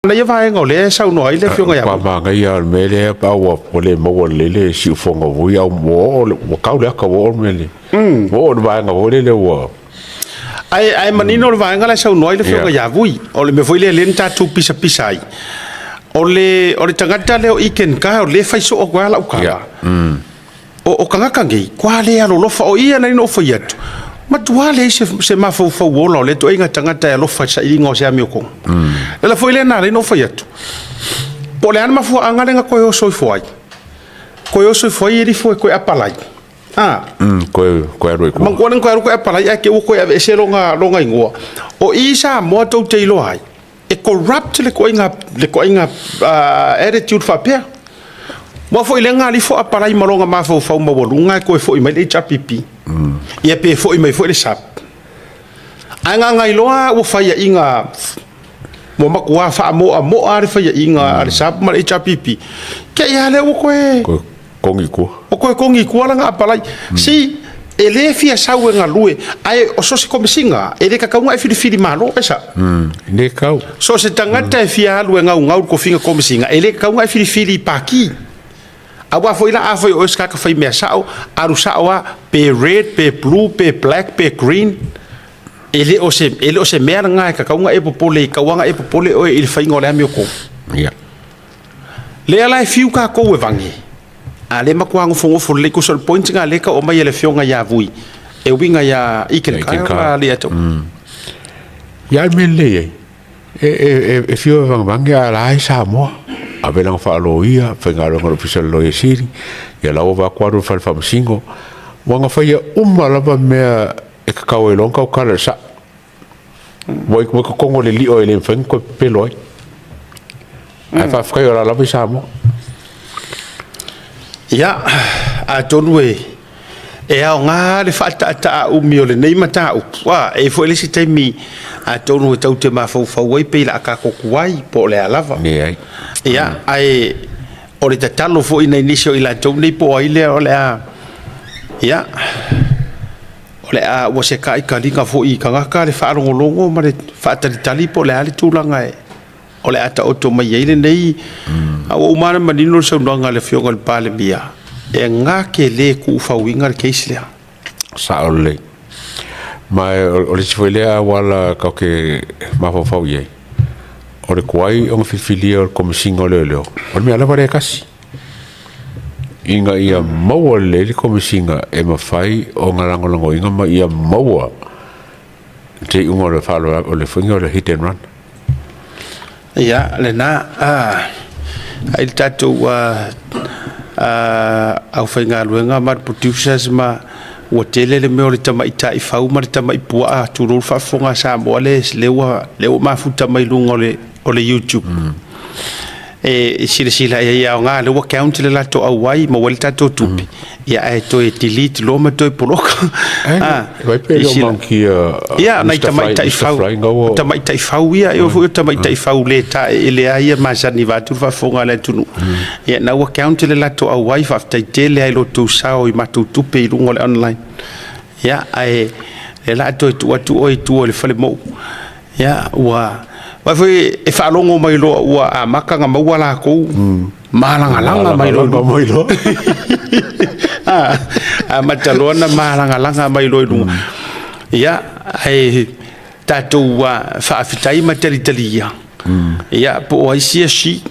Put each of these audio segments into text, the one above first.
Manaia vaega o lea e saunoa ai le Afioga ia Matua manaia lava o le mea lea pe a ua le maua lelei le siufofoga foi a ua oo ua tau le ata ua oo le mea lea. Ua oo i le vaega foi lele ua. Ae manino le vaega la e saunoa ai le Afioga ia Vui, o le mea foi lea lea na tatou pisapisa ai, o le tagata lea o Ken Kyle o lea e fai soo atu ai lava lau tala. O tagata nei, matua le alolofa, o i lea na ou fai atu, matua leai se mafaufau ola o lea ituaiga tagata e alofa i le sailiga o se amiotonu. O le ala foi lea na ala ai ona ou fai atu, po o le a le mafuaaga lea na toe oso ifo ai, toe oso ifo ai alu ifo e toe apalai, a. Toe alu ai i tua. Manatua lea na toe alu toe apalai ae te i ua toe aveese lona igoa. O i i Samoa tou te iloa ai, e corrupt le ituaiga attitude faapea. Aua foi lea na alu ifo apalai ma lona mafaufau maualuga ae toe foi mai le HRPP. Ia pe foi mai foi le SAP. Ae na ona iloa lava ua faiaina, ua matua faamoamoa lava le faiaina a le SAP ma le HRPP, te i lava lea ua toe... Toe togi i tua. Ua toe togi i tua lana apalai. See, e le fia sau e galue, ae so o se komesina, e le tatau ona e filifili malo, e sao? E le tatau. So o se tagata e fia alu e gaugau i le tofiga komesina, e le tatau ona e filifili i pati. Aua foi la afai o oe o se tagata faimea sao, alu sao lava, pe red, pe blue, pe black, pe green, e le o se, e le o se mea lena e tatau ona e popole ai, e tatau lava ona e popole oe i le faiga o le amiotonu. Lea la e fiu tatou e vage, a o lea e matua nofonofo lelei. Tusa o le point lena lea e tau aumai e le Afioga ia Vui e uiga ia Ethan Kyle. Ia a le mea lelei ai, e fiu e vagevage a o la e i Samoa, ave lana faaloia, faigaluega i le Ofisa o le Loia Sili, ia la ua vaai atu alu i le Fale Faamasino, ua na faia uma lava mea e tatau ai loa ona tautala i le sao. Ua i totonu o le lio e le mafai ona toe pepelo ai. Ae faafetai o la lava i Samoa. Ia, atonu e aoga le faataataa umi o lenei mataupu. A, e i ai foi le isi taimi atonu e tatou te mafaufau ai pe o le a tatou tuai po o le a lava. Leai. Ia, ae o le tatalo foi nai nisi o i latou nei po o ai lea o le a, ia, o le a ua se taitaliga foi i tagata le faalogologo ma le faatalitali po o le a le tulaga o le a taoto mai ai lenei. A ua uma lava ona manino le saunoaga a le Afioga i le Palemia, e na te le tuufauina le case lea. Sao lelei. Ma o le isi foi lea auala tatou te mafaufau i ai, o le tuai ona filifilia o le Komesina o Leoleo, o le mea lava lea e tasi, ina ia maua lelei le Komesina e mafai ona lagolagoina ma ia maua le iuga o le faalavelave, o le faiga o le hit and run. Ia, lena, ai le tatou aufaigaluega ma le producers ma ua tele le mea o le tamaitai fau ma le tamai puaa, tulou le faafofoga a Samoa, lea ua mafuta mai luga o le YouTube. E silasila i ai, e aoga, lea ua count le latou auai, maua ai le tatou tupe, ia ae toe delete loa ma toe poloka. Vai pe le o manukia. Ia, nai tamaitai fau, tamaitai fau ia, e oo foi o tamaitai fau le taeele lava ia masani vaeatu le faafofoga a le atunuu. Ia na ua count le latou auai, faafetai tele lava i lo outou sao i matou tupe i luga o le online. Ia, ae o lea o le a toe tuu atu oe i tua i le falemou. Ia, ua vaai foi e faalogo mai loa ua amata ona maua latou malagalaga mai loa. Amata loa ona malagalaga mai loa i luga. Ia, ae tatou faafetai ma talitalia, ia, po o ai sia she.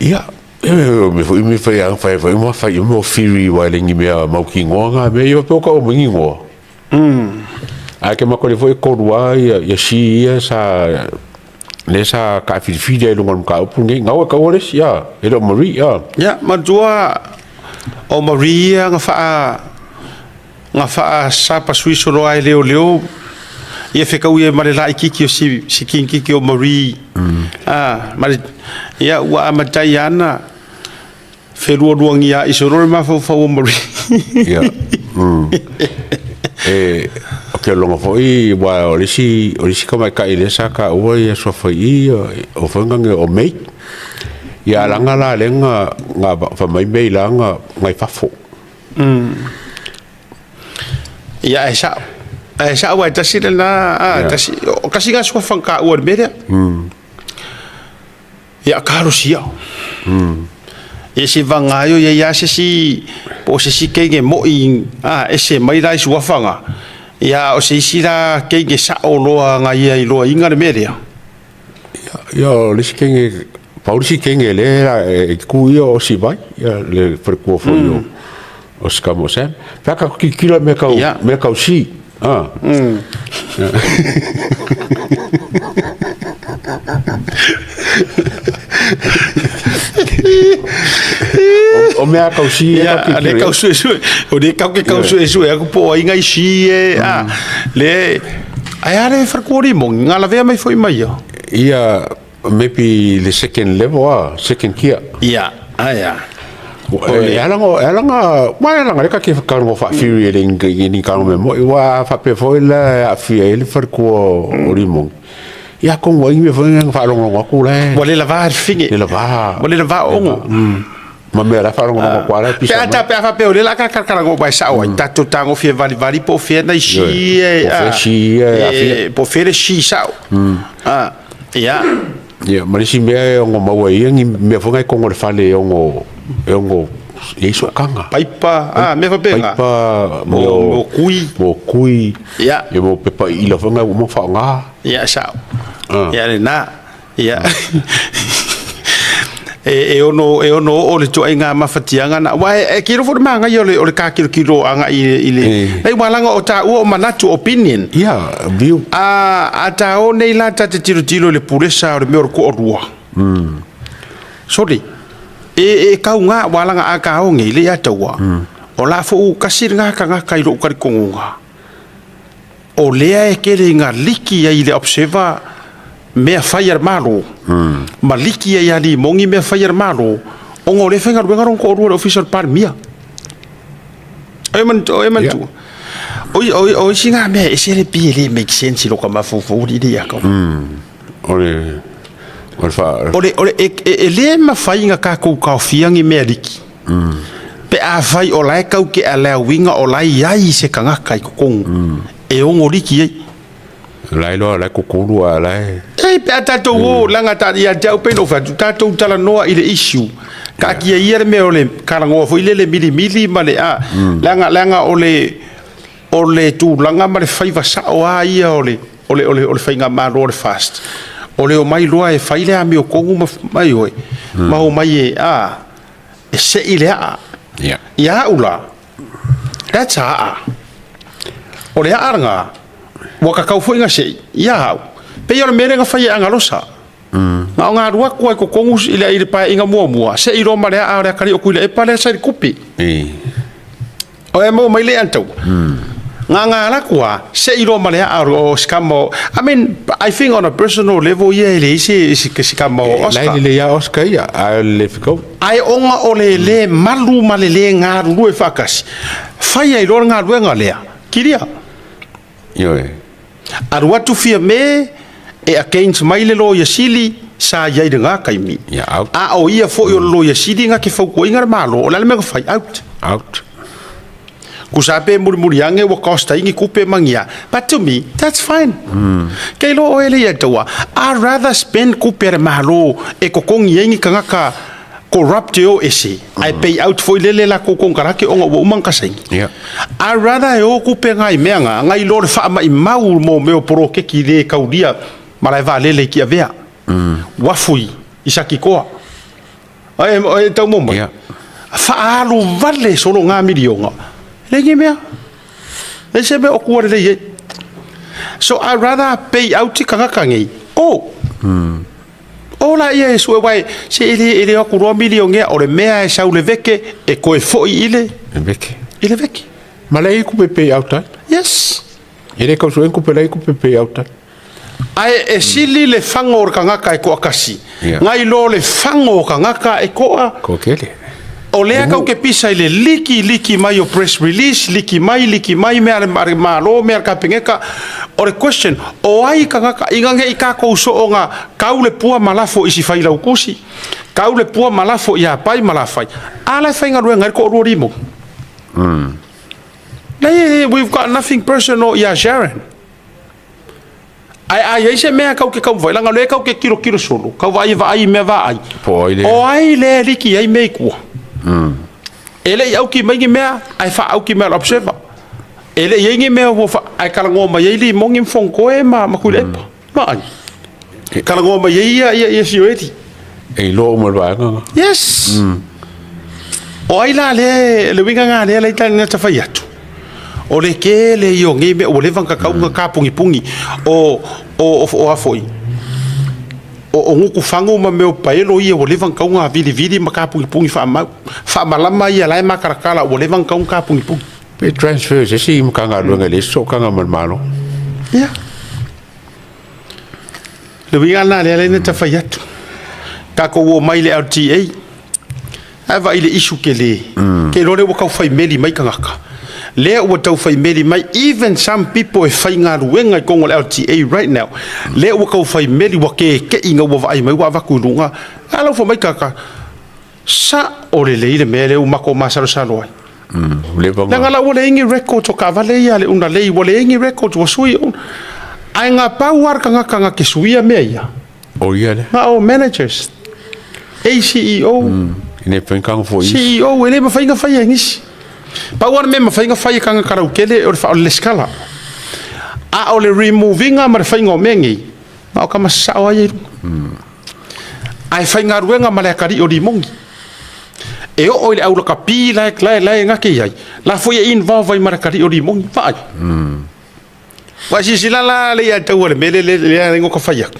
Ia, mea foi mea fai fai foi ma fai mo whiri aua e le ni mea mautinoa na mea ia pe o tau mai ni igoa. Ae ke makole foi e tolu lava ia she ia sa lea sa taafilifili ai i luga o le mataupu lenei. Gau e taua le isi, a, e le o Marie, a. Ia, manatua o Marie ia na faa na faasapasui solo lava e leoleo ia fetaui ai ma le laitiiti o si si kinikiki o Marie. A, ma le, ia ua amatai lava ona felualuagiai solo le mafaufau o Marie. Ia. E, o ke loga foi, aua o le isi, o le isi tamaitai lea sa taua ia suafa i i, o foi na o May. Ia alaga la lea na, na fai mai May la na, na i fafo. Ia, e sao. Ae sa'o ai tasi lena a tasi o kasi ga suafa ka ua le mea lea. Ia kalosia. Ia se vagaio ia ia se si po o se si keige mo'i a ese mai la i suafaga. Ia o se isi la keige sa'o loa ga ia i loa inga le mea lea. Ia o le isi kenge, pau le isi kenge lea la e ku ia o Sivai, ia le faletua foi o o Sikama o Sam. Pe a ka tilotilo mea kau mea kau si. Ah. O mea kau si e kau le kau suesue. O le kau ke kau suesue aku po ai ngai si e a le ai ale faletua o Limoni nga lavea mai foi mai ia. Ia maybe le second level ah, second gear. Ia, aia. E ala ngo, e ala nga, wa e ala nga le ka ke whakarongo whaawhiri e le ni ka me mo, wa whape foi la a fia e le wharikua o Limoni. Ia kongo ai me foi nga whaarongo aku la. Wa le lava finge. Le lava. Wa le lava ongo. Ma mea la whaarongo kwa la pisa. Pe ata pe afa pe o le la ka karakarango pai sao ai tatou tagofia valivali po o fea nai si e Po fea si e afia. Po fea le si sao. Ah, ia. Ia, ma le isi mea e ono maua ai ia, ni mea foi ngai kongo le fale e ono, e ono, e i sookanga. Paipa, ah, mea faapena. Paipa, mo, mo kui. Mo kui. Ia. Ia mo pepa ila foi ngai ua uma whaonga. Ia, sao. Ia, lena. Ia. E, e ono, e ono oo le tuaiga mafatiaga na. Aua e, e kilo foi le magaia o le, o le kakilokilo agai i le, i le, e. Nei ua laga o taua o manatu, opinion. Ia, view. A, a ta o nei la ta te tilotilo i le pulesa o le mea o le toalua. Sorry. E, e kauga ua laga a ka o nei le ia taua. O la fo kasi le ngaka i lou talitonuga. O lea e tele ina liki ai i le Observer mea fai a le Malo, ma liki ai ia Limoni mea fai a le Malo, ona o lea e faigaluega lona toalua i le Ofisa o le Palemia. O e manatua, o e manatua. O, o isi ngā mea e ese le pi e le make sense i lou mafaufau alii le ia kau. O le, o le wha... O le, o le, e, e, e le mawhai ngā kākou kaofia ngi mea liki. Pe afai o la e kau ke alauiga o la e i ai se kagaka i totonu e ono liki ai. La e loa, la e kukulu a la e... Ei, pe a tatou o, leaga ta, ia te au pei ona ou fai atu, tatou talanoa i le issue. Kaatia ia le mea o le talanoa foi lele milimili ma le a, leaga, leaga o le, o le tulaga ma le faiva sao lava ia o le, o le, o le, o le faigamalo o le FAST. O le omai loa e fai le amiotonu ma, ma ioe, ma omai e, a, e sei le aa. Yeah. Ia au la, that's a aa. O le aa lena, ua kakau foi na sei, ia au. Pei o le mea lea na fai e Agalosa. Na o ngā rua kua i kokongu i le, i le paeaiga muamua, sei loa ma le aa o le atalii o Tuilaepa lea sa i le kupi. O e maua mai le antau. Nga nga la kua, se i loa ma le aa o sikama o, I mean, I think on a personal level ia e leai se, se sikama o Oscar. Lai le ia Oscar ia, a le fikau. Ae ona o le le malu ma le le galulue faatasi, fai ai loa le galuega lea, kilia. Ioe. Alu atu Fiame e against mai le Loia Sili sa i ai i lena taimi. Ia, out. A o ia foi o le Loia Sili na te fautuaina le Malo, o le a le mea na fai? Out. Out. Kusa pe mulimuli ane ua cost ai ni kupe ma ni a. But to me, that's fine. Kei loa oe le ia taua, I'd rather spend kupe a le Malo e totogi ai ni tagata corrupt e o ese, ae pay out foi lele latou konekarate ona ua uma ona kasaini. Yeah. I'd rather e o kupe ngai mea nga, ngai lo le faamaimau mo mea o poloketi le kaulia malae vaalele i Tiavea. Uafu i Satitoa. Ai e tau mo mai. Yeah. Faaalu vale solo ngā miliona. Le ni mea. Le se mea o kua lelei ai. So I'd rather pay out i kangaka nei. Oh. O la ia e sue wai, se e le, e le aku roa milionea, o le mea e sau le veke, e koe foi i le, Le veke. I le veke. Ma le kupe pay out ai. Yes. E le kau suen kupe lai kupe pay out ai. Ae e sili le whango o le kangaka e koakasi. Yeah. Ngai lo le whango o kangaka e koa. Ko kele. O lea kau ke pisa i le liki liki mai o press release, liki mai, liki mai, mea le le malo, mea le kapengeka. O le question, o ai kangaka, i ngange i kākou soonga, kau le pua ma lafo i si whai laukusi, kau le pua ma lafo i a pai ma la whai. A la e whai ngaluenga i le ko rua limo. Leai, we've got nothing personal ia Sharon. Ae a i ai se mea kau ke taumafai, leaga o lea kau ke tilotilo solo, kau vaai e vaai i mea vaai. Po o ai lea? O ai lea e liki ai mea i tua? E le i auki mai ni mea, ae faaauki mai e le Observer. E le i ai ni mea ua fa... ae talanoa mai ai Limoni ma Fonotoe ma Tuilaepa. Vaai. Talanoa mai ai ia, ia, ia Sioeli. E iloa uma le vaega na. Yes. O ai la lea, le uiga na lea la na ta fai atu. O le tele ia o nei mea ua leva ona tatau ona tapunipuni o a foi, o Nukufagu ma mea o paelo ia ua leva ona tatau ona vilivili ma tapunipuni faamau, faamalama ia la e matalatala ua leva ona tatau ona tapunipuni. Pe transfer i se isi Matagaluega e leai se sootaga ma le Malo. Ia. Le uiga lena lea lea na ta fai atu. Tatou o mai le LTA, ae vaai le issue tele. Ke iloa lea ua tau fai meli mai tagata. Lea ua tau fai meli mai, even some people e faigaluega i totonu o le LTA right now, lea ua tau fai meli, ua keke'i ina ua vaai mai ua avatu i luga. A la ua fai mai tagata, sao lelei le mea lea ua matou masalosalo ai. Leaga la ua leai ni records o taavale ia a le unalei, ua leai ni records, ua sui. Ae na pau lava le tagata na te suia mea ia, O ia lea. Na o managers, ACEO, E le mafai ona foi. CEO, e le mafai ona faia e nisi. Pau lava le mea e mafai ona fai e tagata lautele o le faa o le lesitala. A o le remove ina ma le faiga o mea nei, na o tama sasao lava ia i luga. Ae faigaluega ma le atalii o Limoni. E oo i le aulakapi la e gate i ai, la foi e involve ai ma le atalii o Limoni. Vaai. Vaai silasila la le ia taua le mea lea lea na fai atu.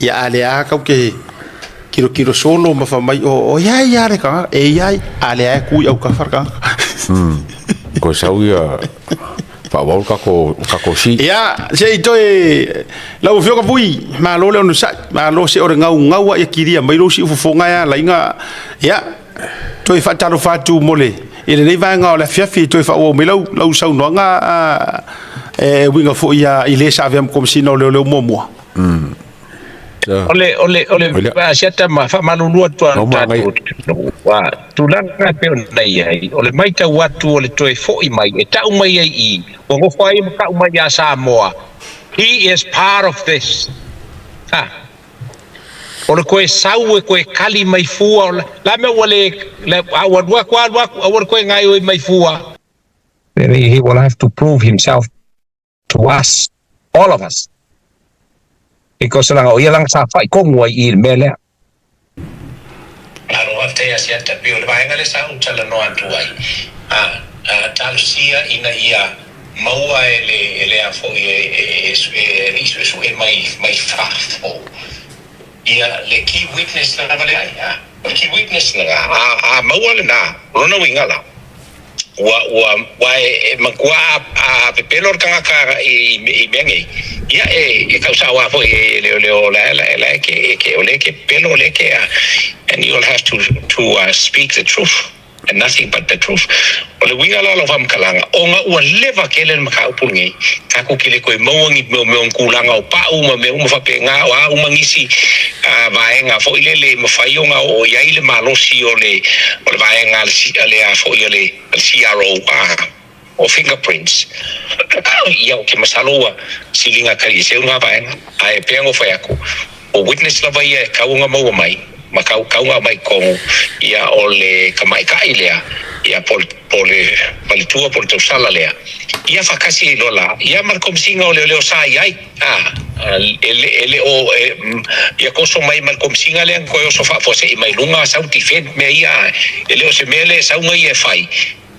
Ia a lea kau ke kilokilo solo ma fa mai o ia ia le ka e ia a lea e kui au ka fa ka. Ko sau ia faaauau le kako si. Ia se i toe lau afioga Vui, malo le onosai, malo se o le gaugau a ia kilia mai lou siufofoga e ala ai na ia toe faatalofa atu mo le i lenei vaega o le afiafi e toe faaauau mai lau saunoaga e uiga foi i le sa avea ma Komesina o Leoleo muamua. O le asiata ma faamalulu atu a tatou atunuu tulaga e pei ona i ai o le matau atu o le toe fo'i mai e ta'u mai ai i ua nofo ai ma ta'u mai iā Samoa. He is part of this. Ha o le koe sau e koe kali mai fua o la mea ua le a ua alu atu alu atu aua le koe gaeoi mai fua. He will have to prove himself to us, all of us, because langa o ia langa sa fai kongu ai i le mea lea. Alo faafetai asiata pei o le vaega le sa ou talanoa atu ai a talosia ina ia maua e le e le a foi e e suesue mai fafo ia le key witness lava le ai a o le key witness lena a maua lena lona uiga la ua e matua a pepelo le tagata i mea nei ia e tausaoa foi e le le o la la la ke ke o le ke pelo le ke a, and you will have to speak the truth and nothing but the truth. O le uiga la o lau faamatalaga ona ua leva tele le mataupu lenei tatou te le toe maua ni mea o tulaga o pa'u ma mea uma faapena o a uma nisi vaega foi lele e mafai ona oo i ai le malosi o le vaega a le a foi o le CRO a o fingerprints ia o ke masalo ua siliga kali se una vaega ae pea ngo fai aku o witness lava ia e kauga maua mai ma kauga mai kongu ia o le kamaika'i lea ia po le paletua po le tausala lea ia faakasi ai loa la ia ma le komisiga o leoleo sa i ai a e le o ia koso mai ma le komisiga lea na toe oso faafuase'i mai luga sau defend mea ia e le o se mea lea e sauga ia e fai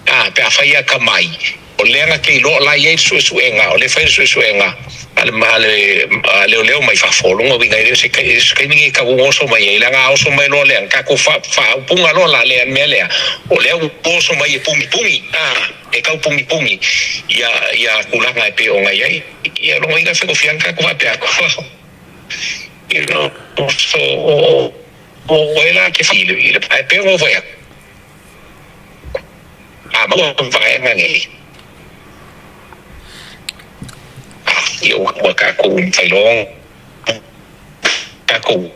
a pe a fai ia kamai o lea na te iloa la i ai le suesuega o le fai le suesuega a le a leoleo mai fafo loga uiga e le o se taimi nei tauoso mai ai leaga a oso mai loa lea tatou faaupuga loa la lea mea lea o lea ua oso mai e pugipugi a e tau pugipugi ia tulaga e pei ona i ai ia loga ina faigofie ana tatou faapea atu so o e la ke i le ae pei ona ou fai atu a maua vaega nei ia ua tatou failoa tatou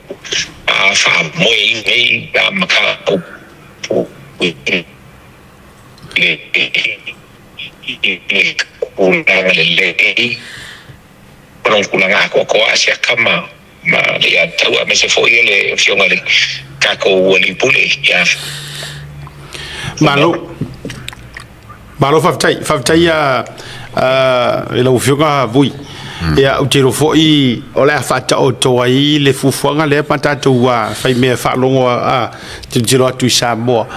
faamoe i nei mataupu le i le tulaga lelei o lona tulaga atoatoa asiata ma ma le ia tau aemaise foi o le afioga i le tatou alii pule ia. Malo. Malo faafetai. Faafetai a i lau Afioga Vui. Ia, ou te iloa foi o le a faataoto ai le fuafuaga lea ma tatou fai mea faalogo a tilotilo atu i Samoa.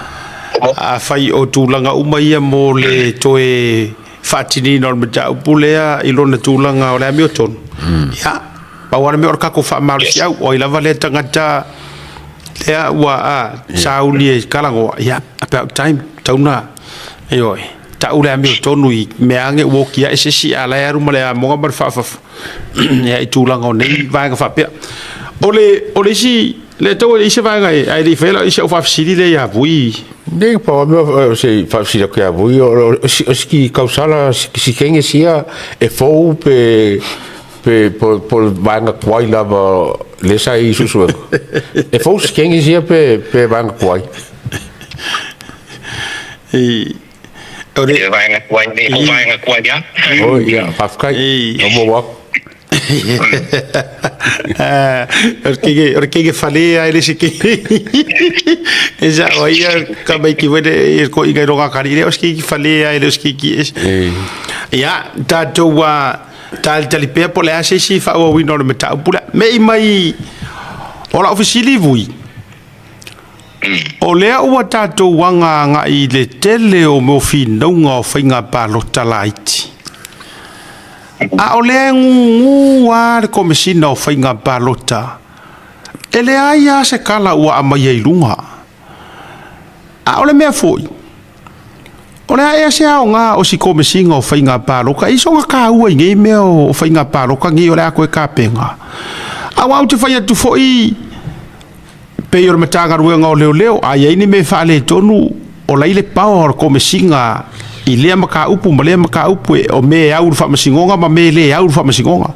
Afai o tulaga uma ia mo le toe faatinoina o le mataupu lea i lona tulaga o le amiotonu, ia, pau lava le mea o le tatou faamalosiau. O ai lava lea tagata lea ua sauni e talanoa, ia, about time, tauna, ioe, tau le amiotonu i mea ane ua oti ai se isi, a o la e alu ma le amoga ma le faafafa, ia, i tulaga o nei vaega faapea. O le isi, le tau e i se vaega e, ae le i faia lau isi au faafesili lea ia Vui. Nei pa o mea se faafesili atu ia Vui, o siki kausala sikenge sia e fou pe pe po po vaega tuai lava le sa i susuega. E fou sikenge sia pe pe vaega tuai. O le vaega tuai nei, o vaega tuai ia. O ia, faafetai. O mo wa. O le kege fale ai le se kege. E sa o ia ka mai ki wene e ko inga ronga kari le o se kege fale ai le o se kege es. Ia, tatou talitali pea po o le a se isi faaauauina o le mataupu lea. Me i mai o lau fesili Vui, o lea ua tatou aga agai i le tele o mea o finauga o faiga palota laiti. A o lea e gugu lava le Komesina o Faiga Palota, e leai lava se tala ua aumaia i luga. A o le mea foi, o le a ea se aoga o si Komesina o Faiga Palota i sona taua i nei mea o faiga palota nei o le a toe tapena? Aua ou te fai atu foi, pei o le Matagaluega o Leoleo, a i ai ni mea faaletonu, o la i le power o le Komesina i lea mataupu ma lea mataupu, o mea e au i le faamasinoga ma mea e le au i le faamasinoga.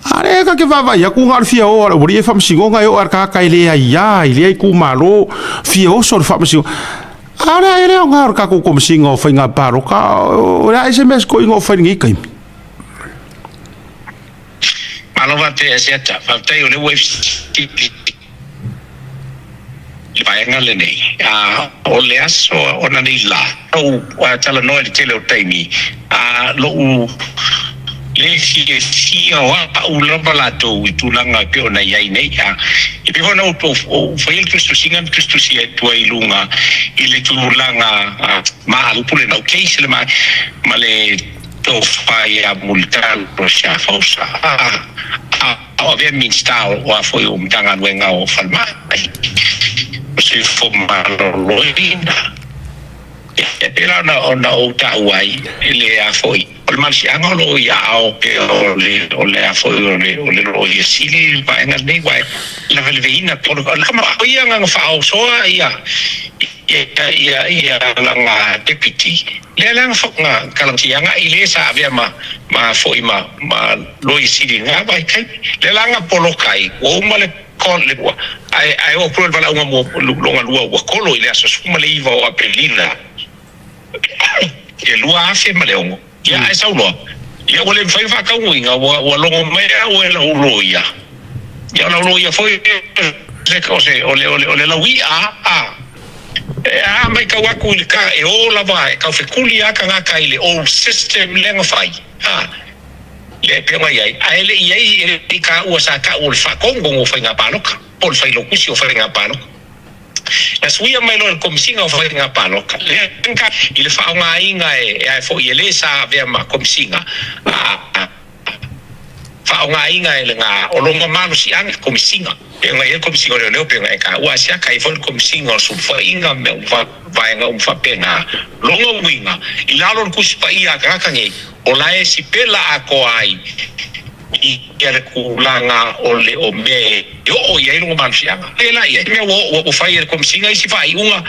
A lea ta te vaavaai atu na o le fia o a le aualii e faamasinoga e oo lava i le tagata e le aia i lea itumalo fia oso i le faamasinoga. A o le a ea le aoga o le tatou Komesina o Faiga Palota, o le a ea se mea sikoiga o fai i lenei taimi? Malo faafetai Asiata, faafetai o lea ua e fesili i le vaega lenei. O le aso ona nei la, ou talanoa i le tele o taimi, lou le fiafia o au lava latou i tulaga e pei ona i ai nei. E pei foi ona ou faia le tusitusiga na tusitusia atu ai i luga i le tulaga maaupu le nau case le ma le tofa ia Mulitalo Siafausa a o avea Minisita o a foi o Matagaluega o Falemai o Soifua Maloloina. E pei la ona ou taua ai i le a foi o le malosiaga o lo o i aao pea o le o le a foi o le o le Loia Sili i le vaega lenei aua e lavelaveina pea o le o ia agaga faaosoa ia ia ia lana deputy lea la na kalatiaga i le sa avea ma ma foi ma ma Loia Sili i lena vaitaimi lea la na poloka ai ua uma le le ua ae ae oo atu loa i le valaauga mua lona lua ua kolo i le aso 19 o Aperila i le 2006 ia ae sau loa ia ua le mafai ona faataunuuina ua ua logo mai au e lau loia ia o lau loia foi o se o le o le o le laui'a a e a matau atu i le ka e o lava e taufetuli lava tagata i le old system lea na fai a Lea e pei ona i ai, ae le i ai e le i taua sa tau o le faatonu o faiga palota po o le failautusi o faiga palota. Na suia mai loa e le Komesina o Faiga Palota lea i le faaaogaina e ae foi e le sa avea ma Komesina a faaaogaina e le na o lona malosiaga Komesina. Pei ona i ai le Komesina o Leoleo pei ona e taua a siaka ai foi le Komesina o Sulufaiga ma mea uma vaega uma faapena. Lona uiga, i lalo o le Tusi Paia a tagata nei, O la e sipela atoa ai ia le tulaga o le o mea e oo i ai lona malosiaga. Pēlā i ai mea ua oo ua fai e le Komesina isi faaiuga,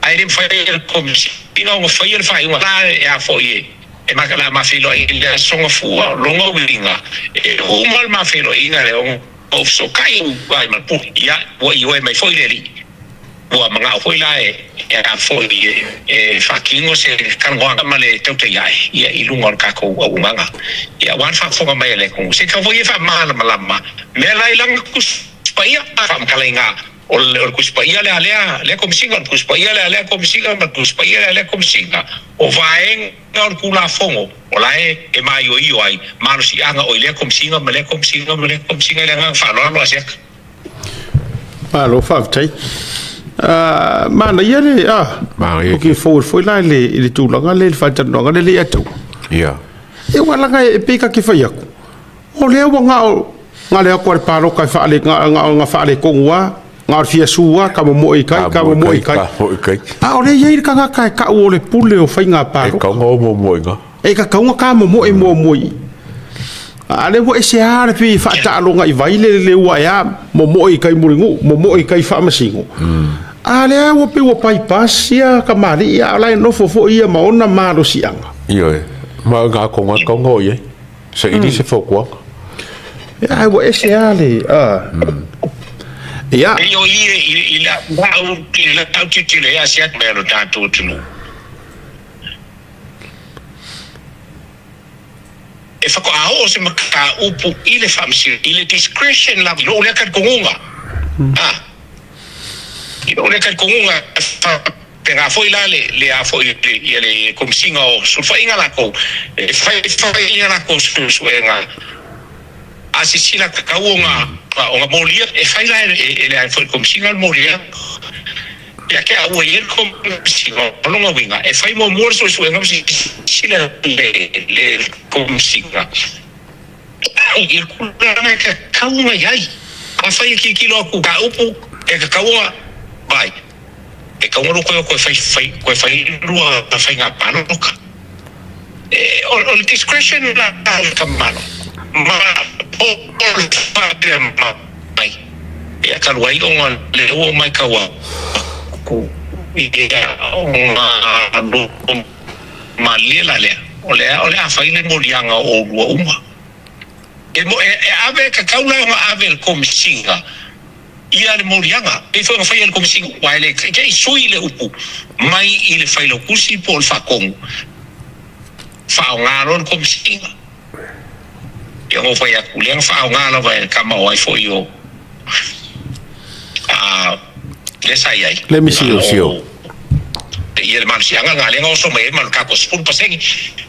ae le mafai e le Komesina ona faia le faaiuga la e a foi e o le a mafeiloai i le Aso Gafua. Lona uiga, e uma le mafeiloaiga lea ona ou fesootai ai ma le Pule, ia ua ioe mai foi le Alii. Ua manao foi la e e a foi e faatino se talanoaga ma le tautai ae ia i luga o le tatou auaunaga ia aua le faafofoga mai a le atunuu. Se tau foi e faamalamalama mea la i lana Tusi Paia, faamatalaina o le Tusi Paia lea a lea lea Komesina, o le Tusi Paia lea a lea Komesina ma le Tusi Paia lea a lea Komesina, o vaega o le Tulafono o la e e maioio ai malosiaga o i lea Komesina ma lea Komesina ma lea Komesina. I le agaga faaaloalo a Siaka. Malo faafetai. Manaia le Manaia. Looking forward foi la i le tulaga lea i le faatalanoaga lea le i atu. Ia. E ua laga e pei ka te fai atu. O lea ua gao na le atu a le paloka e faale na na na faaletonu lava, na o le fia su lava, ka momoe i tai, ka momoe i tai. Ka momoe i tai. A o lea e i ai le tagata e tau o le pule o faiga E paloka. tau na o muamua i ina. E tatau ona ta momoe muamua i i. A lea ua ese lava le pei faataaloga i vai le le ua ea momoe i tai Mulinuu, momoe i tai Faamasino. A lea ua pei ua bypass ia tamalii a o la e nofo foi ia ma ona malosiaga. Ioe, ma o ina tonu lava tatau ona oo i ai. Saili se fautuaga. Ia, ae ua ese lava le a. Ia. Pei o i i lau i lau tilotilo i ai se atu mea o lo tatou atunuu. E faatoa oo se mataupu i le Faamasino, i le discretion lava, i lou lea talitonuga, a, i lou lea talitonuga, e faapena foi la le, le a foi le, ia le Komesina o Sulufaiga latou, e fai fai a latou suesuega, a sisila tatau ona, ona molia, e fai la e le a foi le Komesina le moliaga. Ia te au ua i ai le Komesina, o lona uiga, e fai muamua le suesuega ma silasila le Komesina i le tulaga e tatau ona i ai. Afai e tilotilo atu i mataupu e tatau ona vaai, e tatau ona lua toe o toe fai toe fai lua faiga palota. O le discretion la a le tamalo ma o le faapea mai, ia talu ai ona lea ua matau atu ia ona lua malilie la lea, o lea o le a fai le moliaga o oulua uma. E ave, e tatau la ona ave e le Komesina ia le moliaga, pei foi ona faia e le Komesina, aua e le te i sui le upu mai i le Failautusi po o le Faatonu, faaaoga loa le Komesina. Ia ona ou fai atu, lea na faaaoga lava e le tama o ai foi o a lea sa i ai. Le misi o. Ia le malosiaga lena lea na oso mai ai ma le tatou 10%.